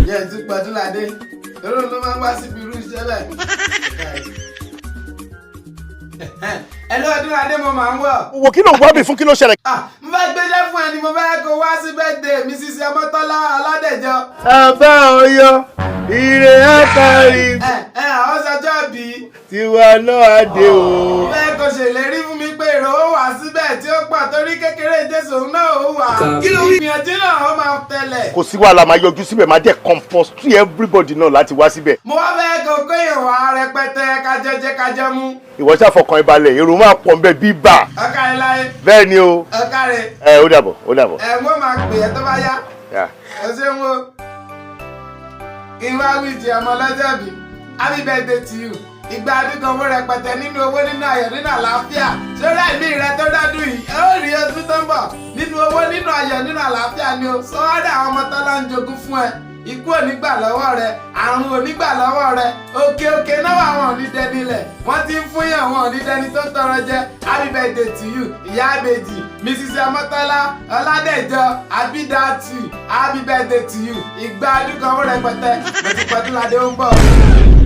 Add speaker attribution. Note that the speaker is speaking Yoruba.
Speaker 1: Yẹn tún pọdúnládé lórí ló máa ń wá síbi irú iṣẹ́ bẹ́ẹ̀. Ẹ ló Ọdúnládé, mo máa ń wọ̀.
Speaker 2: Wo, kí ló ń wá mi fún? Kí ló ṣẹlẹ̀?
Speaker 1: Ah, mo fẹ́ gbéṣẹ́ fún ẹ ni. Mo fẹ́ kó wá sí birthday Mrs. Ọmọ́tọ́lá Ọládẹ̀jọ.
Speaker 2: Àbá ọyọ ire àtàrí.
Speaker 1: Ẹ àwọn sọjọ́ bí.
Speaker 2: Tiwa náà á dé o.
Speaker 1: Mo fẹ́ kó ṣèlérí fún mi pé èrò ó wà síbẹ̀ tí ó pọ̀, torí kékeré Jésù òun náà ó wà. Ìgbìyànjú náà ó máa tẹ̀lẹ̀.
Speaker 2: Kò sí wàhálà, máa yọjú síbẹ̀, máa dẹ̀ compulsory everybody náà láti wá síbẹ̀.
Speaker 1: Mo wá fẹ́ kó èèyàn wá rẹpẹtẹ, kájọ jẹ, kájọ mú.
Speaker 2: Ìwọ ṣàfọkàn ìbalẹ̀, èrò máa pọ̀ nbẹ bíbà.
Speaker 1: Ọkàrẹ̀ láyé.
Speaker 2: Bẹ́ẹ̀ ni o.
Speaker 1: Ọkàrẹ̀.
Speaker 2: Ẹ ó dàbọ̀, ó dàbọ̀.
Speaker 1: Ẹ wọ́n máa pè é tó bá yá.
Speaker 2: Yeah.
Speaker 1: Ẹ ṣeun o. Kí n wá wí ti ọmọ lọ́jọ́ bí, happy birthday to you. Ìgbà àdúgbò, owó rẹpẹtẹ, nínú owó, nínú ayọ̀, nínú àlàáfíà. Sórí àìmí rẹ tó dádùn yìí, ẹ ó rí ọdún tó ń bọ̀ nínú owó, nínú ayọ̀, nínú àlàáfíà ni o. Sọ́wọ́dà àwọn ọmọ tọ́lá ń jogún fún ẹ, ikú ò ní gbà lọ́wọ́ rẹ, àrùn ò ní gbà lọ́wọ́ rẹ. Òkè òkè náà àwọn ò ní dẹni lẹ̀ wọ́n ti ń fún yàn, wọn ò ní dẹni tó ń tọrọ jẹ. Happy birthday to you, ìyá àbèjì Mrs. Ọmọtọ́lá Ọládẹ̀jọ Abidatu. Happy birthday to you. Ìgbà àdúgbò, owó rẹpẹtẹ. Mo ti pọdúnládé, ó ń bọ̀.